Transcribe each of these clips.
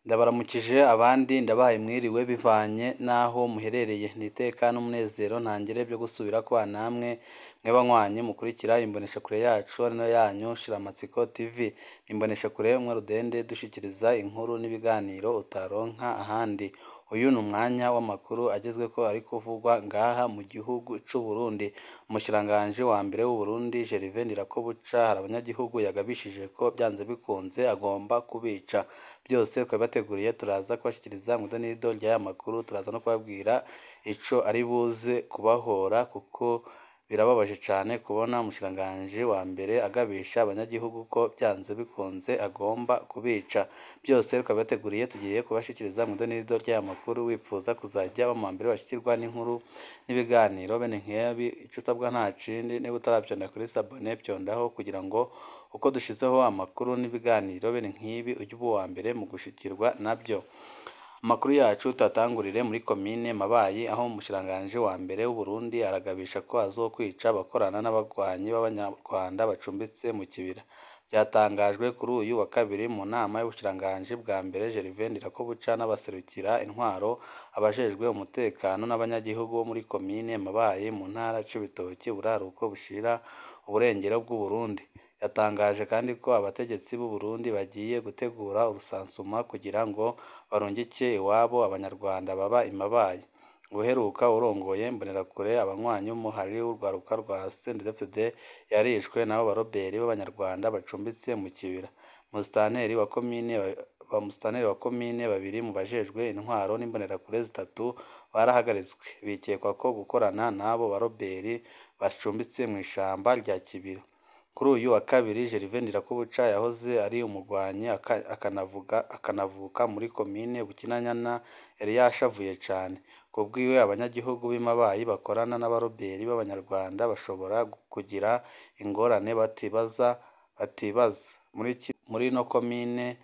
Ndabaramukije abandi ndabahaye mwiriwe bivanye n'aho muherereye, ni iteka n'umunezero ntangere byo gusubira kubana namwe mwe banywanyi mukurikira imboneshakure yacu ari nayo yanyu Shiramatsiko TV. Imboneshakure umwe rudende dushikiriza inkuru n'ibiganiro utaronka ahandi. Uyu ni umwanya w'amakuru agezweko ari kuvugwa ngaha mu gihugu c'u Burundi. Umushikiranganji wa mbere w'u Burundi Gervais Ndirakobuca hari abanyagihugu yagabishije ko byanze bikunze agomba kubica. Byose twabibateguriye turaza kubashikiriza mw'idonido ry'aya makuru, turaza no kubabwira ico ari buze kubahora kuko birababaje cane kubona umushikiranganji wa mbere agabisha abanyagihugu ko byanze bikunze agomba kubica. Byose twabibateguriye tugiye kubashikiriza mw'idonido ry'aya makuru, wipfuza kuzajya uba muwa mbere bashikirwa n'inkuru n'ibiganiro bene nk'ibi, ico usabwa nta kindi niba utaravyonda kuri sabone vyondaho kugira ngo uko dushizeho amakuru n'ibiganiro bene nk'ibi ujye uba uwa mbere mu gushikirwa navyo. Amakuru yacu tuyatangurire muri komine Mabayi aho umushikiranganji wa mbere w'u Burundi aragabisha ko azokwica abakorana n'abagwanyi b'abanyarwanda bacumbitse mu kibira. Vyatangajwe kuri uyu wa kabiri mu nama y'ubushikiranganji bwa mbere Gervais Ndirakobuca n'abaserukira intwaro, abajejwe umutekano n'abanyagihugu bo muri komine Mabayi mu ntara Cibitoke, uburaruko bushira uburengero bw'u Burundi. Yatangaje kandi ko abategetsi b'u Burundi bagiye gutegura urusansuma kugira ngo barungike iwabo abanyarwanda baba i Mabayi. Uwuheruka urongoye Imbonerakure abanywanyi b'umuhari w'urwaruka rwa CNDD-FDD yarishwe n'abo baroberi b'abanyarwanda bacumbitse mu kibira. Musitanteri wa komine babiri mu bajejwe intwaro n'imbonerakure zitatu barahagaritswe, bikekwa ko gukorana n'abo baroberi bacumbitse mw'ishamba rya Kibira. Kuri uyu wa kabiri Gervais Ndirakobuca yahoze ari umugwanyi akanavuka muri komine Bukinanyana yari yashavuye cane. Kubwiwe abanyagihugu b'i Mabayi bakorana n'abaroberi b'abanyarwanda bashobora kugira ingorane batibaza muri ino komine,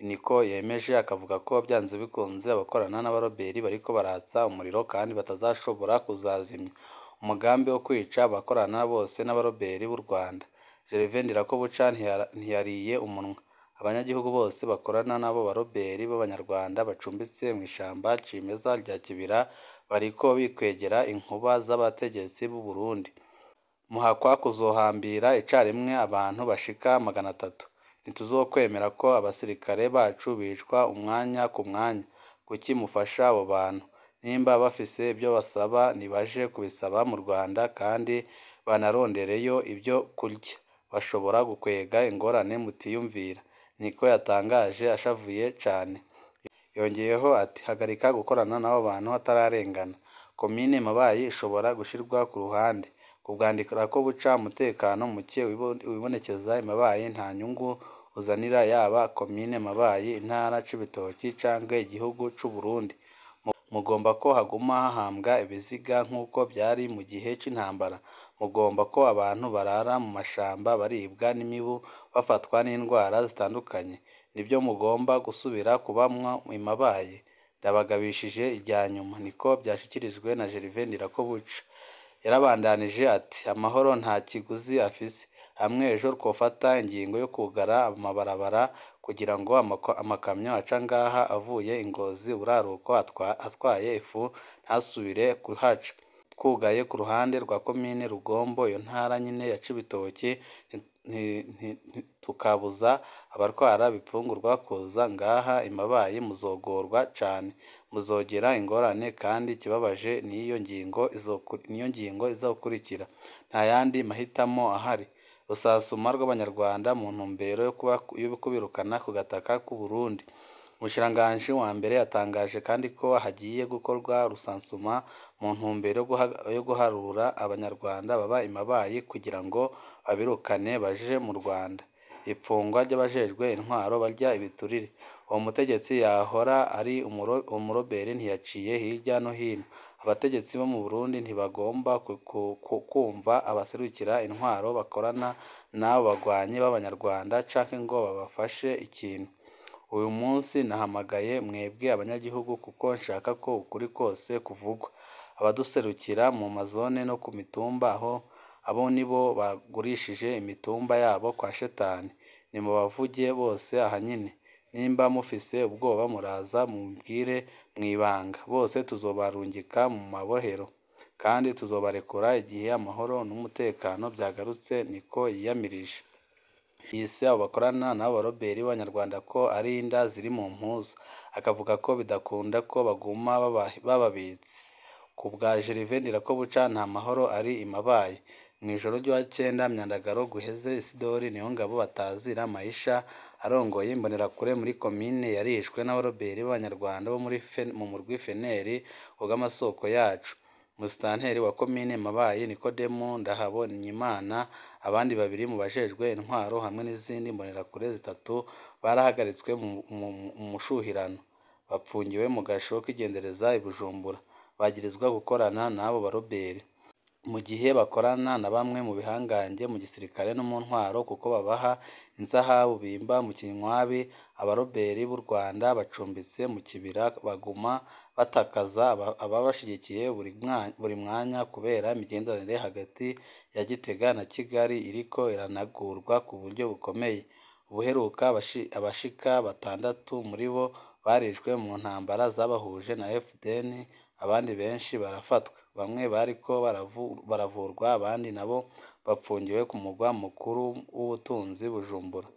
niko yemeje, akavuga ko vyanze bikunze abakorana n'abaroberi bariko baratsa umuriro kandi batazashobora kuzazimya. Umugambi wo kwica abakorana bose n'abaroberi b'u Rwanda. Gervais Ndirakobuca ntiyariye umunwa. Abanyagihugu bose bakorana n'abo baroberi b'abanyarwanda bacumbitse mw'ishamba cimeza rya Kibira bariko bikwegera inkuba z'abategetsi b'u Burundi. Muhakwa kuzohambira icarimwe abantu bashika 300. Ntituzokwemera ko abasirikare bacu bicwa umwanya ku mwanya. Kuki mufasha abo bantu? Nimba bafise ivyo basaba nibaje kubisaba mu Rwanda kandi banarondereyo ivyo kurya. Bashobora gukwega ingorane mutiyumvira, niko yatangaje ashavuye cane. Yongeyeho ati hagarika gukorana n'abo bantu hatararengana. Komine Mabayi ishobora gushirwa ku ruhande. Kubwa Ndirakobuca umutekano muke wibonekeza i Mabayi nta nyungu uzanira yaba komine Mabayi, intara Cibitoke canke igihugu c'u Burundi. Mugomba ko haguma hahambwa ibiziga nk'uko vyari mu gihe c'intambara. Mugomba ko abantu barara mu mashamba baribwa n'imibu bafatwa n'indwara zitandukanye. Nivyo mugomba gusubira kubamwo i Mabayi? Ndabagabishije irya nyuma, niko vyashikirijwe na Gervais Ndirakobuca. Yarabandanije ati amahoro nta kiguzi afise. Hamwe ejo twofata ingingo yo kwugara amabarabara kugira ngo amakamyo aca ngaha avuye i Ngozi uburaruko atwaye ifu ntasubire kuhaca. Twugaye ku ruhande rwa komine Rugombo iyo ntara nyene ya Cibitoke, tukabuza abatwara ibifungurwa kuza ngaha i Mabayi muzogorwa cane. Muzogira ingorane kandi ikibabaje niyo ngingo izokurikira. Nta yandi mahitamo ahari. Rusansuma rw'abanyarwanda mu ntumbero yo kubirukana ku gataka k'u Burundi. Umushikiranganji wa mbere yatangaje kandi ko hagiye gukorwa rusansuma mu ntumbero yo guharura abanyarwanda baba i Mabayi kugira ngo babirukane baje mu Rwanda. Ipfungwa ry'abajejwe intwaro barya ibiturire. Uwo mutegetsi yahora ari umuroberi ntiyaciye hirya no hino. Abategetsi bo mu Burundi ntibagomba kumva abaserukira intwaro bakorana n'abo bagwanyi b'abanyarwanda canke ngo babafashe ikintu. Uyu munsi nahamagaye mwebwe abanyagihugu kuko nshaka ko ukuri kose kuvugwa. Abaduserukira mu mazone no ku mitumba aho abo nibo bagurishije imitumba yabo kwa shetani. Nimubavuge bose aha nyene. Nimba mufise ubwoba muraza mubwire mw'ibanga. Bose tuzobarungika mu mabohero kandi tuzobarekura igihe amahoro n'umutekano vyagarutse, niko yiyamirije. Yise abo bakorana n'abo baroberi b'abanyarwanda ko ari inda ziri mu mpuzu, akavuga ko bidakunda ko baguma bababitse. Ku bwa Gervais Ndirakobuca nta mahoro ari i Mabayi. Mw'ijoro ry'uwa cenda Myandagaro guheze, Isidori Niyongabo batazira Maisha arongoye imbonerakure muri komine yarishwe n'abaroberi b'abanyarwanda bo muri mu murwi FNL kubw'amasoko yacu. Musitanteri wa komine Mabayi Nikodemu Ndahabonyimana, abandi babiri mu bajejwe intwaro hamwe n'izindi mbonerakure zitatu barahagaritswe mu mushuhirano, bapfungiwe mu gasho k'igendereza i Bujumbura, bagirizwa gukorana n'abo baroberi. Mu gihe bakorana na bamwe mu bihangange mu gisirikare no mu ntwaro kuko babaha inzahabu bimba mu kinywabi, abaroberi b'u Rwanda bacumbitse mu kibira baguma batakaza ababashigikiye buri mwanya kubera imigenderanire hagati ya Gitega na Kigali iriko iranagurwa ku buryo bukomeye. Ubuheruka abashika batandatu muri bo barishwe mu ntambara zabahuje na FDN, abandi benshi barafatwa. Bamwe bariko baravurwa, abandi nabo bapfungiwe ku mugwa mukuru w'ubutunzi Bujumbura.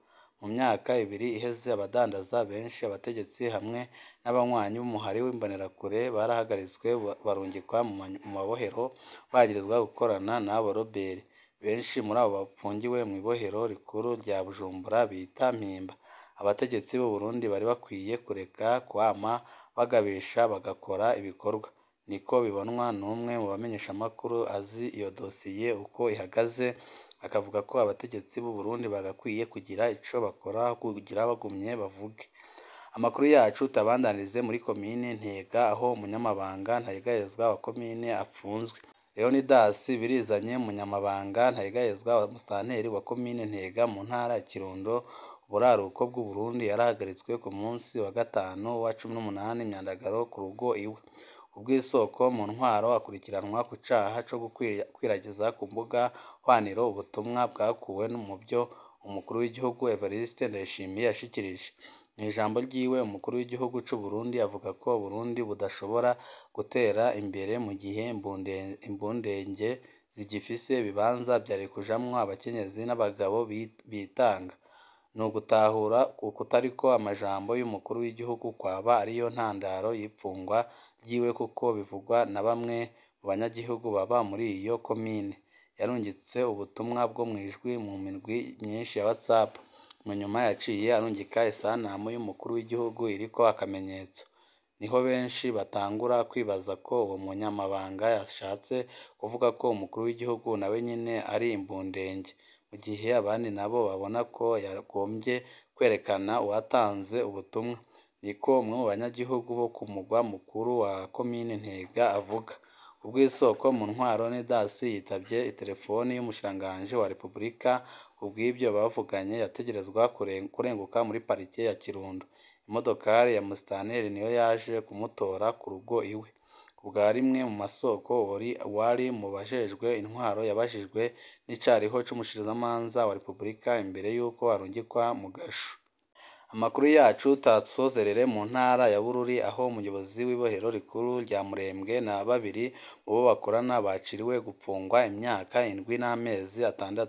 Mu myaka ibiri iheze abadandaza benshi, abategetsi hamwe n'abanywanyi b'umuhari w'imbonerakure barahagaritswe barungikwa mu mabohero bagirizwa gukorana n'abo baroberi. Benshi muri abo bapfungiwe mw'ibohero rikuru rya Bujumbura bita Mpimba. Abategetsi b'u Burundi bari bakwiye kureka kwama bagabisha bagakora ibikorwa. Niko bibonwa n'umwe mu bamenyeshamakuru azi iyo dosiye uko ihagaze, akavuga ko abategetsi b'u Burundi bagakwiye kugira ico bakora kugira bagumye bavuge. Amakuru yacu tuyabandanirize muri komine Ntega aho umunyamabanga ntayegayezwa wa komine apfunzwe. Leonidas Birizanye, umunyamabanga ntayegayezwa wa musitanteri wa komine Ntega mu ntara ya Kirundo, uburaruko bw'u Burundi, yarahagaritswe ku munsi wa gatanu wa 18 Myandagaro ku rugo iwe. Kubw'isoko mu ntwaro akurikiranwa ku caha co gukwiragiza ku mbuga hwaniro ubutumwa bwakuwe mu vyo umukuru w'igihugu Evariste Ndayishimiye yashikirije. Mw'ijambo ryiwe umukuru w'igihugu c'u Burundi avuga ko Uburundi budashobora gutera imbere mu gihe imbundenge zigifise ibibanza vyari kujamwo abakenyezi n'abagabo bitanga. Ni ugutahura ukutariko amajambo y'umukuru w'igihugu kwaba ariyo ntandaro y'ipfungwa ryiwe kuko bivugwa na bamwe mu banyagihugu baba muri iyo komine. Yarungitse ubutumwa bwo mw'ijwi mu mirwi myinshi ya WhatsApp. Mu nyuma yaciye arungika isanamu y'umukuru w'igihugu iriko akamenyetso. Niho benshi batangura kwibaza ko uwo munyamabanga yashatse kuvuga ko umukuru w'igihugu nawe nyene ari imbundenge, mu gihe abandi nabo babona ko yagomvye kwerekana uwatanze ubutumwa. Niko umwe mu banyagihugu bo ku mugwa mukuru wa komine Ntega avuga. Kubw'isoko mu ntwaro Leonidas yitavye iterefoni y'umushikiranganji wa Repubulika, kubw'ivyo bavuganye yategerezwa kurenguka muri parike ya Kirundo. Imodokari ya musitanteri niyo yaje kumutora ku rugo iwe. Kubwa rimwe mu masoko uwari mu bajejwe intwaro yabajijwe n'icariho c'umushikirizamanza wa Repubulika imbere y'uko arungikwa mu gasho. Amakuru yacu tuyasozerere mu ntara ya Bururi aho umuyobozi w'ibohero rikuru rya Murembwe na babiri mu bo bakorana baciriwe gupfungwa imyaka 7 n'amezi 6.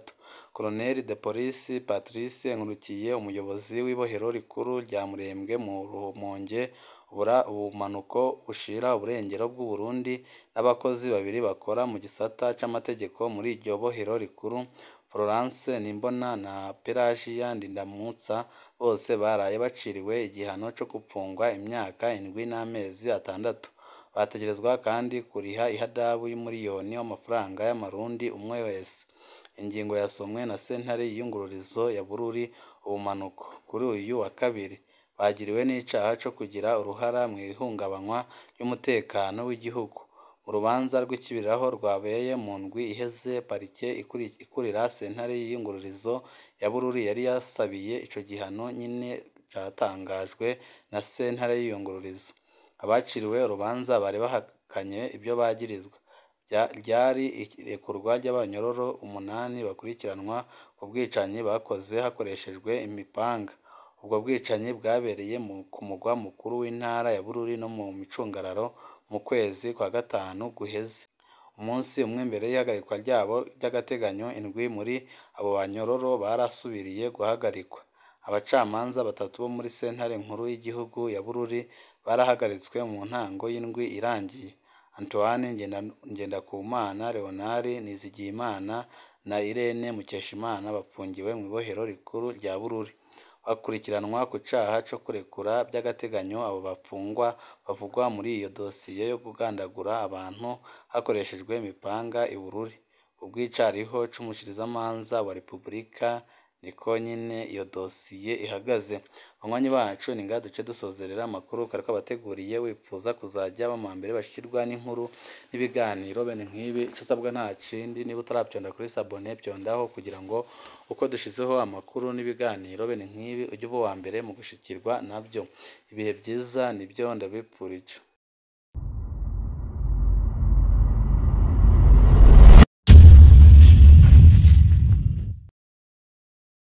Colonel de Police Patrice Nkurikiye, umuyobozi w'ibohero rikuru rya Murembwe mu Rumonge, ubumanuko bushira uburengero bw'u Burundi, n'abakozi babiri bakora mu gisata c'amategeko muri iryo bohero rikuru, Florence Nimbona na Pelagia Ndindamutsa, bose baraye baciriwe igihano co gupfungwa imyaka 7 n'amezi 6. Bategerezwa kandi kuriha ihadabu y'umuriyoni w'amafaranga y'amarundi umwe wese. Ingingo yasomwe na sentare y'iyungururizo ya Bururi ubumanuko kuri uyu wa kabiri. Bagiriwe n'icaha co kugira uruhara mw'ihungabanywa ry'umutekano w'igihugu. Mu rubanza rw'ikibiriraho rwabaye mu ndwi iheze, parike ikurira sentare y'iyungururizo ya Bururi yari yasabiye ico gihano nyene catangajwe na sentare y'iyungururizo. Abaciriwe urubanza bari bahakanye ivyo bagirizwa. Ryari irekurwa ry'abanyororo 8 bakurikiranwa ku bwicanyi bakoze hakoreshejwe imipanga. Ubwo bwicanyi bwabereye ku mugwa mukuru w'intara ya Bururi no mu micungararo mu kwezi kwa gatanu guheze. Umunsi umwe mbere y'ihagarikwa ryabo ry'agateganyo, indwi muri abo banyororo barasubiriye guhagarikwa. Abacamanza batatu bo muri sentare nkuru y'igihugu ya Bururi barahagaritswe mu ntango y'indwi irangiye. Antoine Ngendakumana, Leonard Nizigiyimana na Irene Mukeshimana bapfungiwe mw'ibohero rikuru rya Bururi. Bakurikiranwa ku caha co kurekura by'agateganyo abo bapfungwa bavugwa muri iyo dosiye yo kugandagura abantu hakoreshejwe imipanga i Bururi. Kubw'icariho c'umushikirizamanza wa Repubulika niko nyene iyo dosiye ihagaze. Banywanyi bacu ni ngaha duce dusozerera amakuru kari kabateguriye, wipfuza kuzajya bama mbere bashikirwa n'inkuru n'ibiganiro bene nk'ibi, ico usabwa nta kindi niba utaravyonda kuri sabone vyondaho kugira ngo uko dushizeho amakuru n'ibiganiro bene nk'ibi ujye uba uwa mbere mu gushikirwa navyo. Ibihe vyiza nivyo ndabipfurije.